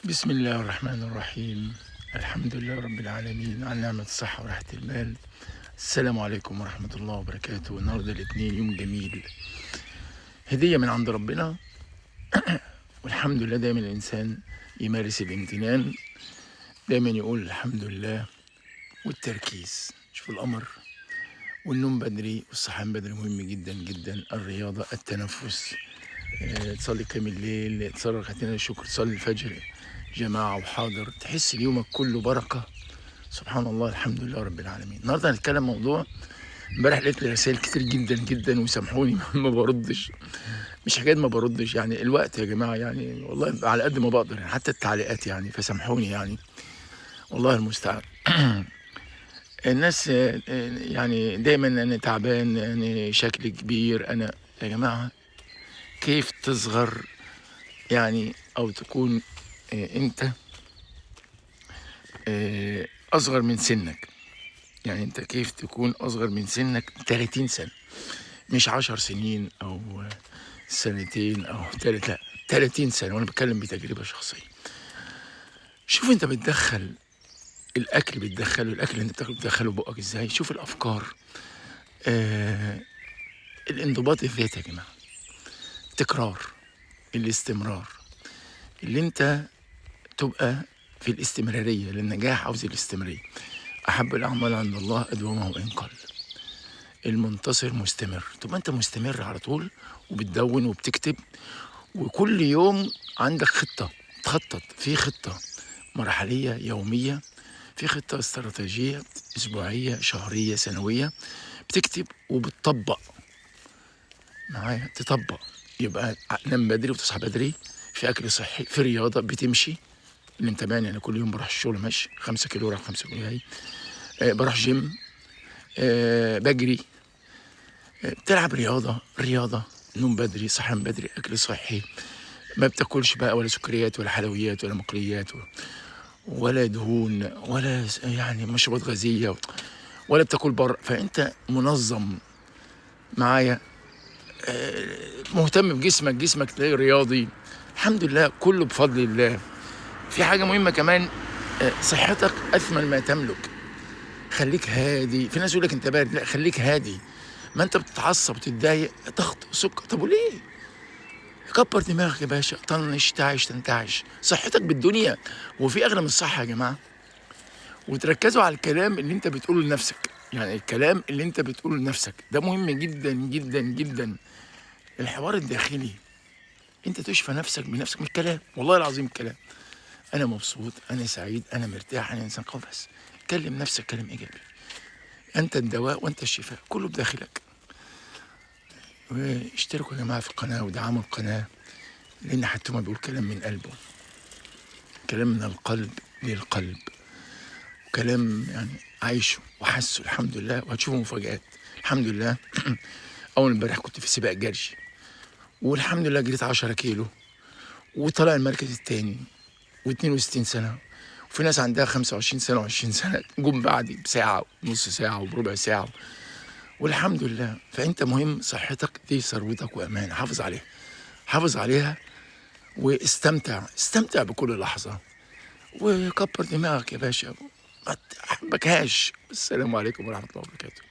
بسم الله الرحمن الرحيم. الحمد لله رب العالمين على نعمة الصحة وراحة البال. السلام عليكم ورحمة الله وبركاته. النهاردة الاثنين، يوم جميل، هدية من عند ربنا. والحمد لله دايما الإنسان يمارس الامتنان، دايما يقول الحمد لله، والتركيز. شوف القمر، والنوم بدري والصحيان بدري مهم جدا جدا. الرياضة، التنفس، تصلي قيام الليل، تصلي ركعتين الشكر، تصلي الفجر جماعة وحاضر، تحس اليومك كله بركة. سبحان الله، الحمد لله رب العالمين. النهارده هنتكلم موضوع امبارح لقيت لي رسائل كتير جدا جدا، وسامحوني ما بردش، مش حكاية ما بردش، يعني الوقت يا جماعة، يعني والله على قد ما بقدر، يعني حتى التعليقات يعني، فسامحوني يعني، والله المستعان. الناس يعني دايما انا تعبان، انا شكلي كبير، انا يا جماعة كيف تصغر يعني، او تكون انت اصغر من سنك. يعني انت كيف تكون اصغر من سنك 30 سنة، مش 10 سنين او سنتين او تلات، لا 30 سنة. وانا بتكلم بتجربة شخصية. شوف انت بتدخل الاكل، بتدخله الاكل اللي انت بتاكله بتدخله بقك ازاي. شوف الافكار، الانضباط الذاتي يا جماعة، تكرار، الاستمرار، اللي انت تبقى في الاستمرارية. للنجاح عاوز الاستمرارية. أحب الأعمال عند الله أدومه وإن قل. المنتصر مستمر. تبقى أنت مستمر على طول، وبتدون وبتكتب، وكل يوم عندك خطة، تخطط في خطة مرحلية يومية، في خطة استراتيجية أسبوعية شهرية سنوية، بتكتب وبتطبق معايا. تطبق يبقى نام بدري وتصحى بدري، في أكل صحي، في رياضة، بتمشي. اللي متابعني أنا كل يوم بروح الشغل ماشي 5 كيلو رايح 5 كيلو جاي، بروح جيم، بجري، بتلعب رياضة، نوم بدري، صحيان بدري، أكل صحي، ما بتاكلش بقى ولا سكريات ولا حلويات ولا مقليات ولا دهون ولا يعني مشروبات غازية ولا بتاكل بره. فأنت منظم معايا، مهتم بجسمك، جسمك تلاقيه رياضي، الحمد لله كله بفضل الله. في حاجة مهمة كمان، صحتك أثمن ما تملك. خليك هادي. في ناس يقول لك أنت بارد، لا خليك هادي. ما أنت بتتعصب وتتضايق، ضغط سكر، طب وليه؟ كبر دماغك يا باشا، طنش تعش تنتعش. صحتك بالدنيا، وفي أغلى من الصحة يا جماعة. وتركزوا على الكلام اللي أنت بتقوله لنفسك، يعني الكلام اللي أنت بتقوله لنفسك ده مهم جدا جدا جدا. الحوار الداخلي، أنت تشفى نفسك بنفسك من الكلام، والله العظيم الكلام. أنا مبسوط، أنا سعيد، أنا مرتاح، أنا إنسان قوي. بس كلم نفسك كلام إيجابي. أنت الدواء وأنت الشفاء، كله بداخلك. واشتركوا يا جماعة في القناة ودعموا القناة، لأن حتومة بيقول كلام من قلبه، كلام من القلب للقلب، وكلام يعني عايشه وحاسه الحمد لله. وهتشوفوا مفاجآت الحمد لله. أول امبارح كنت في سباق جري، والحمد لله جريت 10 كيلو وطلع المركز الثاني، و62 سنة. وفي ناس عندها 25 سنة و20 سنة جم بعدي بساعة ونص ساعة وبربع ساعة، والحمد لله. فأنت مهم صحتك دي ثروتك وأمان، حافظ عليها، حافظ عليها، واستمتع، استمتع بكل لحظة، وكبر دماغك يا باشا، ما تحبكهاش. السلام عليكم ورحمة الله وبركاته.